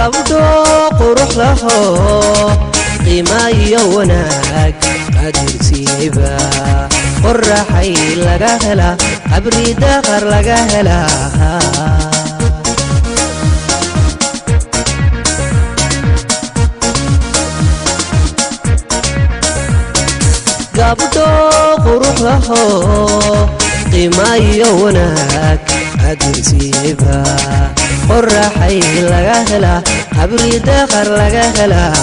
Gabdho qurux laho, qiima iyo wanaag qadirsiiyeyba, qoraxay laga helaa, Qabri Daqar laga helaa. Gabdho qurux laho, qiima iyo wanaag qadirsiiyeyba, qoraxay laga helaa, Qabri Daqar laga helaa.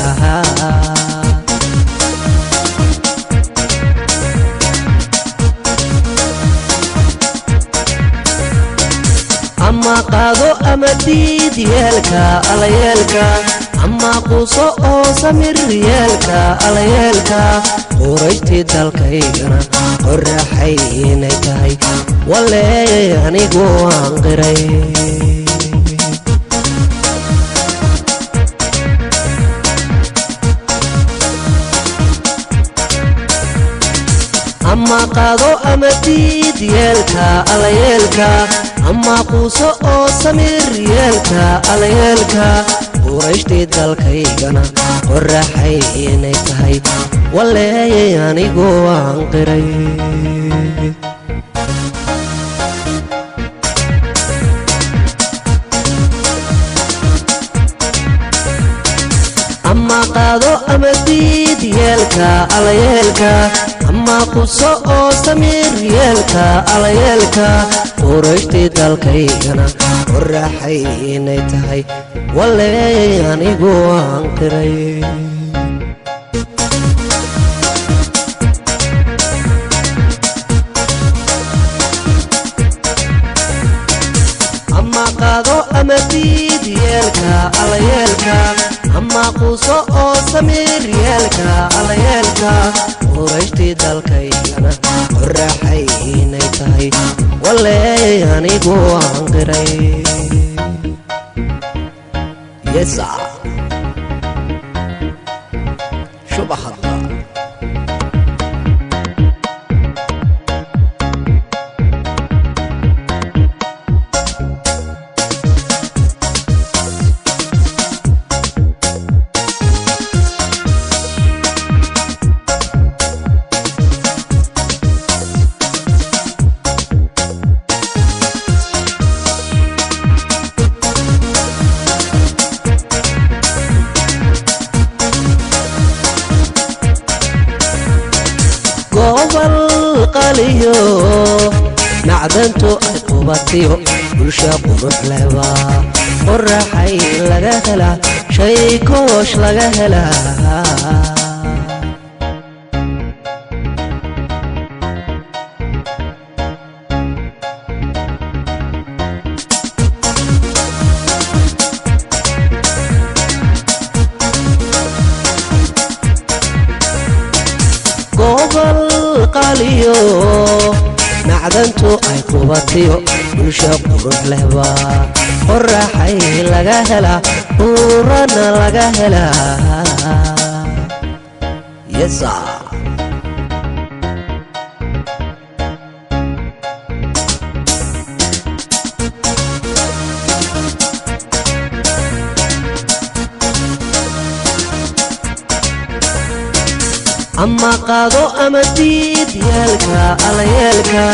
Ama qaado ama diid yeelka alayeelka, ama quuso oo samir yeelka alayeelka, Qurayshtii dalkaygana qoraxay inay tahay wale anigu aan qiray. Ama qaado ama diid yeelka alayeelka, ama quuso oo samir yeelka alayeelka, Qurayshtii dalkaygana qoraxay inay tahay waleeyay anigu aan qiray. Ama qaado ama diid yeelka alayeelka, ama quso oo samir yeelka alayeelka, Qurayshtii dalkaygana qoraxay inay tahay waleeyay anigu aan qiray. Ama qaado ama diid yeelka alayeelka, ama quuso oo samir yeelka alayeelka, Qurayshtii dalkaygana qoraxay inay tahay waleeyay anigu aan qiray. Yesa shubahadda. Gobol qaliyo macdantu ay qubatiyo, bulsha qurux leba, qoraxay laga helaa, shay koosh laga helaa. Gobol qaliyo macdantu ay qubatiyo, bulsha qurux lehba, qoraxay laga helaa, buurana laga helaa. Yesa. Ama qaado ama diid yeelka alayeelka,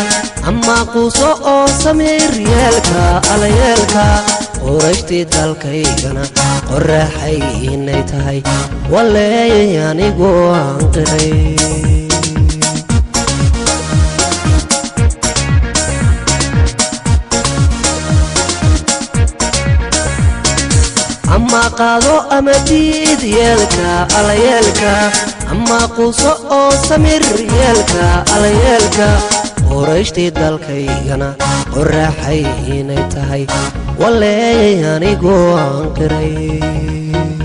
ama quuso oo samir yeelka alayeelka, Qurayshtii dalkaygana qoraxay inay tahay waleeyay anigu aan qiray. Ama qaado ama diid yeelka alayeelka, ama quuso oo samir yeelka alayeelka, Qurayshtii dalkaygana qoraxay inay tahay waleeyay anigu aan qiray.